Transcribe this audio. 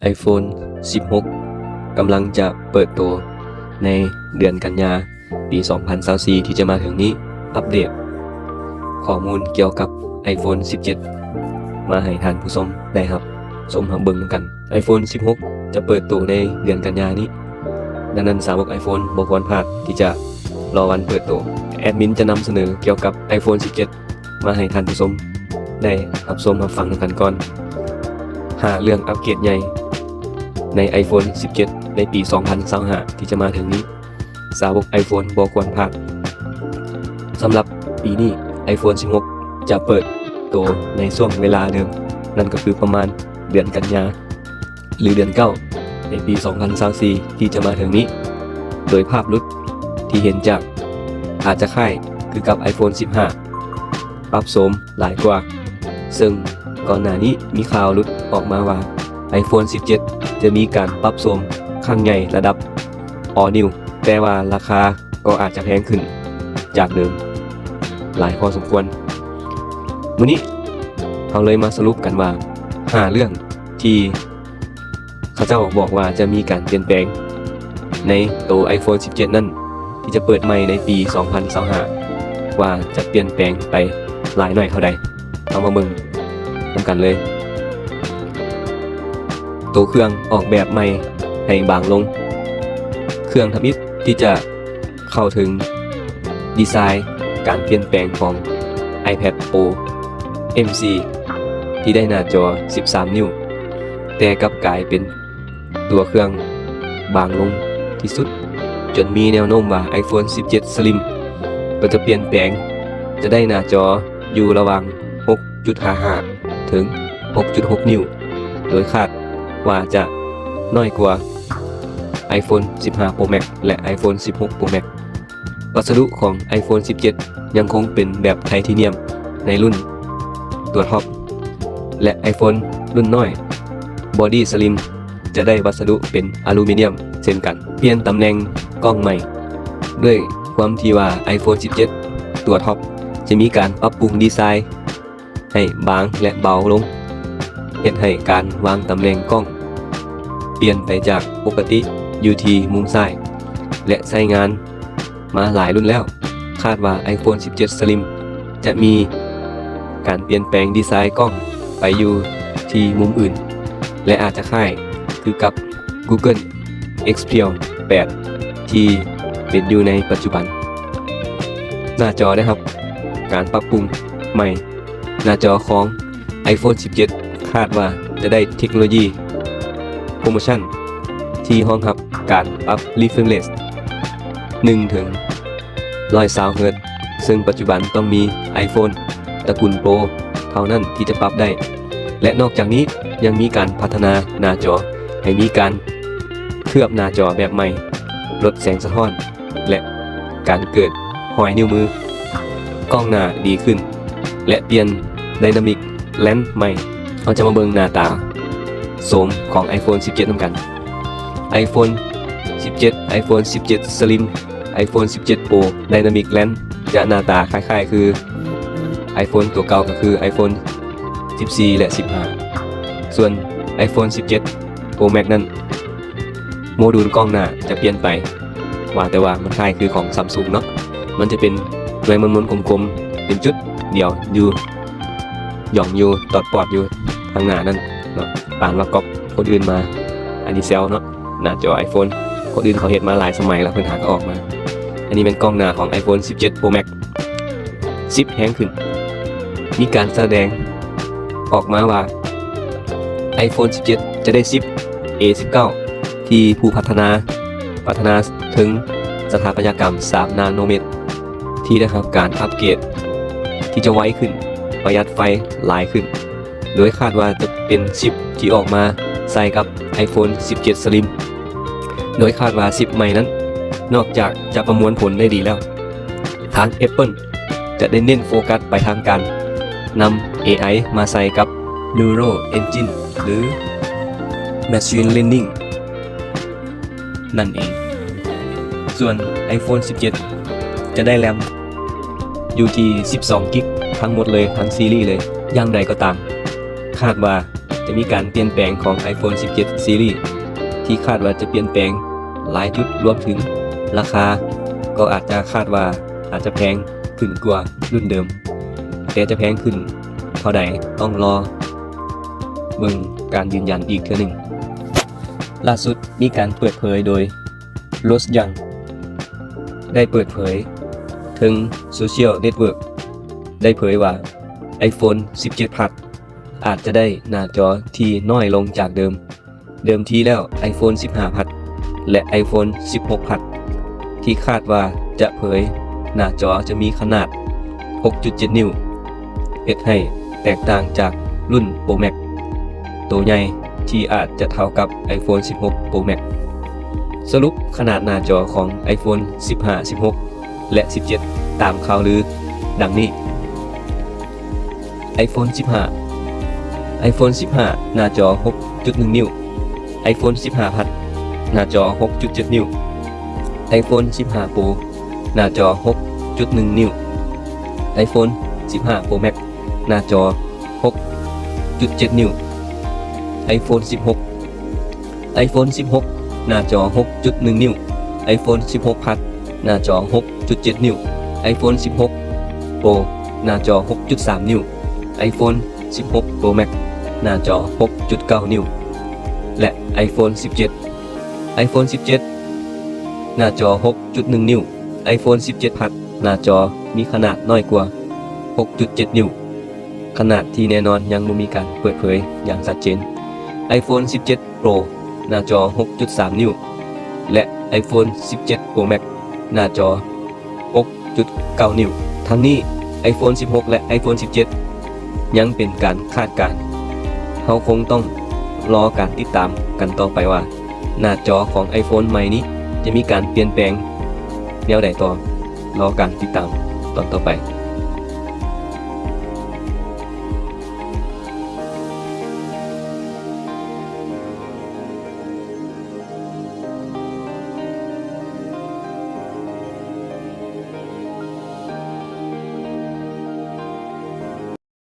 iPhone ສິບຫົກ ກຳລັງຈະເປີດໂຕໃນເດືອນກັນຍາ ປີສອງພັນຊາວສີ່ ທີ່ຈະມາເຖິງນີ້. ອັບເດດຂໍ້ມູນກ່ຽວກັບ iPhone ສິບເຈັດ ມາໃຫ້ທ່ານຜູ້ຊົມໄດ້ຮັບຊົມຮັບເບິ່ງນຳກັນ. iPhone ສິບຫົກ ຈະເປີດໂຕໃນເດືອນກັນຍານີ້, ດັ່ງນັ້ນສາວົກ iPhone ບໍ່ຄວນພາດທີ່ຈະລໍວັນເປີດໂຕ. ແອດມິນຈະນຳສະເໜີກ່ຽວກັບ iPhone ສິບເຈັດ ມາໃຫ້ທ່ານຜູ້ຊົມໄດ້ຮັບຊົມຮັບຟັງນຳກັນກ່ອນ. ຫ້າເລື່ອງອັບເກຣດໃຫຍ່ໃນ iPhone ສິບເຈັດ ໃນປີສອງພັນຊາວຫ້າ ທີ່ຈະມາເຖິງນີ້, ສາວົກ iPhone ບໍ່ຄວນພາດ. ສຳລັບປີນີ້ iPhone ສິບຫົກ ຈະເປີດໂຕໃນຊ່ວງເວລາເດີມ, ນັ້ນກໍຄືປະມານເດືອນກັນຍາ ຫຼື ເດືອນເກົ້າ ໃນປີສອງພັນຊາວສີ່ ທີ່ຈະມາເຖິງນີ້. ໂດຍພາບຫຼຸດທີ່ເຫັນຈາກ ອາດຈະຄ້າຍຄືກັບ iPhone ສິບຫ້າ ປັບໂສມຫຼາຍກວ່າ, ເຊິ່ງກ່ອນໜ້ານີ້ມີຂ່າວຫຼຸດອອກມາວ່າ iPhone ສິບເຈັດ ຈະມີການປັບໂສມຄັ້ງໃຫຍ່ລະດັບ All New, ແຕ່ວ່າລາຄາກໍອາດຈະແພງຂຶ້ນຈາກເດີມຫຼາຍພໍສົມຄວນ. ມື້ນີ້ເຮົາເລີຍມາສະຫຼຸບກັນວ່າ ຫ້າເລື່ອງທີ່ ເຂົາເຈົ້າບອກວ່າຈະມີການປ່ຽນແປງໃນໂຕ iPhone ສິບເຈັດ ນັ້ນ ທີ່ຈະເປີດໃໝ່ໃນປີສອງພັນຊາວຫ້າ ວ່າຈະປ່ຽນແປງໄປຫຼາຍໜ້ອຍເທົ່າໃດ. ເຮົາມາເບິ່ງນຳກັນເລີຍ. ໂຕເຄື່ອງອອກແບບໃໝ່ໃຫ້ບາງລົງ. ເຄື່ອງທຳອິດທີ່ຈະ ເຂົ້າເຖິງດີໄຊນ໌ການປ່ຽນແປງຂອງ iPad Pro M C ທີ່ໄດ້ໜ້າຈໍສິບສາມນິ້ວ, ແຕ່ກັບກາຍເປັນຕົວເຄື່ອງບາງລົງທີ່ສຸດ, ຈົນມີແນວໂນ້ມວ່າ iPhone ສິບເຈັດ Slim ກໍຈະປ່ຽນແປງ, ຈະໄດ້ໜ້າຈໍຢູ່ລະຫວ່າງ ຫົກຈຸດຫ້າຫ້າ ເຖິງ ຫົກຈຸດຫົກ ນິ້ວ, ໂດຍຄາດວ່າຈະນ້ອຍກວ່າ iPhone ສິບຫ້າ Pro Max ແລະ iPhone ສິບຫົກ Pro Max. ວັດສະດຸຂອງ iPhone ສິບເຈັດ ຍັງຄົງເປັນແບບໄທເທນຽມໃນລຸ້ນຕົວທັອບ ແລະ iPhone ລຸ້ນນ້ອຍ Body Slim ຈະໄດ້ວັດສະດຸເປັນອາລູມິນຽມເຊັ່ນກັນ. ປ່ຽນຕຳແໜ່ງກ້ອງໃໝ່. ດ້ວຍຄວາມທີ່ວ່າ iPhone ສິບເຈັດ ຕົວທັອບຈະມີການປັບປຸງດີໄຊນ໌ ໃຫ້ບາງ ແລະ ເບົາລົງ, ເຮັດໃຫ້ການວາງຕຳແໜ່ງກ້ອງປ່ຽນໄປຈາກປົກກະຕິຢູ່ທີ່ມຸມຊ້າຍ ແລະ ໃຊ້ງານມາຫຼາຍລຸ້ນແລ້ວ. ຄາດວ່າ iPhone ສິບເຈັດ Slim ຈະມີການປ່ຽນແປງດີໄຊນ໌ກ້ອງໄປຢູ່ທີ່ມຸມອື່ນ ແລະ ອາດຈະຄ້າຍຄືກັບ Google Pixel ແປດ ທີ່ເປັນຢູ່ໃນປັດຈຸບັນ. ໜ້າຈໍໄດ້ຮັບການປັບປຸງໃໝ່. ໜ້າຈໍຂອງ iPhone ສິບເຈັດ ຄາດວ່າຈະໄດ້ເທັກໂນໂລຢີໂປຣໂມຊັນທີ່ຮອງຮັບການປັບ refresh rate ໜຶ່ງເຖິງຮ້ອຍຊາວເຮີດ, ເຊິ່ງປັດຈຸບັນຕ້ອງມີ iPhone ຕະກຸນ Pro ເທົ່ານັ້ນທີ່ຈະປັບໄດ້. ແລະ ນອກຈາກນີ້ຍັງມີການພັດທະນາໜ້າຈໍໃຫ້ມີການເຄືອບໜ້າຈໍແບບໃໝ່, ລົດແສງສະທ້ອນ ແລະ ການເກີດຮອຍນິ້ວມື. ກ້ອງໜ້າດີຂຶ້ນ ແລະ ປ່ຽນ Dynamic Lens ໃໝ່. ເຮົາຈະມາເບິ່ງໜ້າຕາໂສມຂອງ iPhone ສິບເຈັດ ນຳກັນ. iPhone ສິບເຈັດ, iPhone ສິບເຈັດ Slim, iPhone ສິບເຈັດ Pro Dynamic Lens ຈະໜ້າຕາຄ້າຍໆຄື iPhone ຕົວເກົ່າ ກໍຄື iPhone ສິບສີ່ ແລະ ສິບຫ້າ. ສ່ວນ iPhone ສິບເຈັດ Pro Max ນັ້ນ ໂມດູນກ້ອງໜ້າຈະປ່ຽນໄປ, ວ່າແຕ່ວ່າມັນຄ້າຍຄືຂອງ Samsung ເນາະ, ມັນຈະເປັນໜ່ວຍມົນໆກົມໆ ເປັນຈຸດດຽວຢູ່ ຫຍ່ອງຢູ່ຕອດປອດຢູ່ທາງໜ້ານັ້ນເນາະ, ປານວ່າກັອບຄົນອື່ນມາ. ອັນນີ້ແຊວເນາະ, ໜ້າຈໍ iPhone ຄົນອື່ນເຂົາເຮັດມາຫຼາຍສະໄໝແລ້ວ ເພິ່ນຫາກໍອອກມາ. ອັນນີ້ແມ່ນກ້ອງໜ້າຂອງ iPhone ສິບເຈັດ Pro Max. ສິບແຮງຂຶ້ນ. ມີການສະແດງອອກມາວ່າ iPhone ສິບເຈັດ ຈະໄດ້ຊິບ A ສິບເກົ້າ ທີ່ຜູ້ພັດທະນາ ພັດທະນາເຖິງສະຖາປັດຕະຍະກຳສາມນາໂນເມັດ ທີ່ໄດ້ຮັບການອັບເກຣດທີ່ຈະໄວຂຶ້ນ, ປະຢັດໄຟຫຼາຍຂຶ້ນ. ໂດຍຄາດວ່າຈະເປັນຊິບທີ່ອອກມາໃສ່ກັບ iPhone ສິບເຈັດ Slim. ໂດຍຄາດວ່າຊິບໃໝ່ນັ້ນ ນອກຈາກຈະປະມວນຜົນໄດ້ດີແລ້ວ, ທາງ Apple ຈະໄດ້ເນັ້ນໂຟກັສໄປທາງການນຳ ເອໄອ ມາໃສ່ກັບ Neural Engine ຫຼື Machine Learning ນັ້ນເອງ. ສ່ວນ iPhone ສິບເຈັດ ຈະໄດ້ RAM ຢູ່ທີ່ສິບສອງກິກທັງໝົດເລີຍ, ທັງຊີຣີເລີຍ. ຢ່າງໃດກໍຕາມ, ຄາດວ່າ ຈະມີການປ່ຽນແປງຂອງ iPhone ສິບເຈັດ Series ທີ່ຄາດວ່າຈະປ່ຽນແປງຫຼາຍຈຸດ, ລວມເຖິງລາຄາກໍອາດຈະຄາດວ່າອາດຈະແພງຂຶ້ນກວ່າລຸ້ນເດີມ, ແຕ່ຈະແພງຂຶ້ນເທົ່າໃດຕ້ອງລໍເບິ່ງການຢືນຢັນອີກເທື່ອໜຶ່ງ. ລ່າສຸດມີການເປີດເຜີຍໂດຍ Rose Young ໄດ້ເປີດເຜີຍເທິງ Social Network ໄດ້ເຜີຍວ່າ iPhone ສິບເຈັດ Plus ອາດຈະໄດ້ໜ້າຈໍທີ່ນ້ອຍລົງຈາກເດີມ. ເດີມທີແລ້ວ iPhone ສິບຫ້າ Plus ແລະ iPhone ສິບຫົກ Plus ທີ່ຄາດວ່າຈະເຜີຍໜ້າຈໍຈະມີຂະໜາດ ຫົກຈຸດເຈັດ ນິ້ວ, ເຮັດໃຫ້ແຕກຕ່າງຈາກລຸ້ນ Pro Max ໂຕໃຫຍ່ທີ່ອາດຈະເທົ່າກັບ iPhone ສິບຫົກ Pro Max. ສະຫຼຸບຂະໜາດໜ້າຈໍຂອງ iPhone ສິບຫ້າ ສິບຫົກ ແລະ ສິບເຈັດ ຕາມຂ່າວລືດັ່ງນີ້: iPhone ສິບຫ້າ iPhone ສິບຫ້າ ໜ້າຈໍ ຫົກຈຸດໜຶ່ງ ນິ້ວ, iPhone ສິບຫ້າ Plus ໜ້າຈໍ ຫົກຈຸດເຈັດ ນິ້ວ, iPhone ສິບຫ້າ Pro ໜ້າຈໍ ຫົກຈຸດໜຶ່ງ ນິ້ວ, iPhone ສິບຫ້າ Pro Max ໜ້າຈໍ ຫົກຈຸດເຈັດ ນິ້ວ, iPhone ສິບຫົກ iPhone ສິບຫົກ ໜ້າຈໍ ຫົກຈຸດໜຶ່ງ ນິ້ວ, iPhone ສິບຫົກ Plus ໜ້າຈໍ ຫົກຈຸດເຈັດ ນິ້ວ, iPhone ສິບຫົກ Pro ໜ້າຈໍ ຫົກຈຸດສາມ ນິ້ວ, iPhone ສິບຫົກ Pro Max ໜ້າຈໍ ຫົກຈຸດເກົ້າ ນິ້ວ ແລະ iPhone ສິບເຈັດ iPhone ສິບເຈັດ ໜ້າຈໍ ຫົກຈຸດໜຶ່ງ ນິ້ວ, iPhone ສິບເຈັດ Plus ໜ້າຈໍມີຂະໜາດນ້ອຍກວ່າ ຫົກຈຸດເຈັດ ນິ້ວ, ຂະໜາດທີ່ແນ່ນອນຍັງບໍ່ມີການເປີດເຜີຍຢ່າງຊັດເຈນ. iPhone ສິບເຈັດ Pro ໜ້າຈໍ ຫົກຈຸດສາມ ນິ້ວ ແລະ iPhone ສິບເຈັດ Pro Max ໜ້າຈໍ ຫົກຈຸດເກົ້າ ນິ້ວ. ທັງນີ້ iPhone ສິບຫົກ ແລະ iPhone ສິບເຈັດ ຍັງເປັນການຄາດການ, ເຮົາຄົງຕ້ອງລໍການຕິດຕາມກັນຕໍ່ໄປວ່າ ໜ້າຈໍຂອງ iPhone ໃໝ່ນີ້ຈະມີການປ່ຽນແປງແນວໃດຕໍ່. ລໍການຕິດຕາມຕອນຕໍ່ໄປ.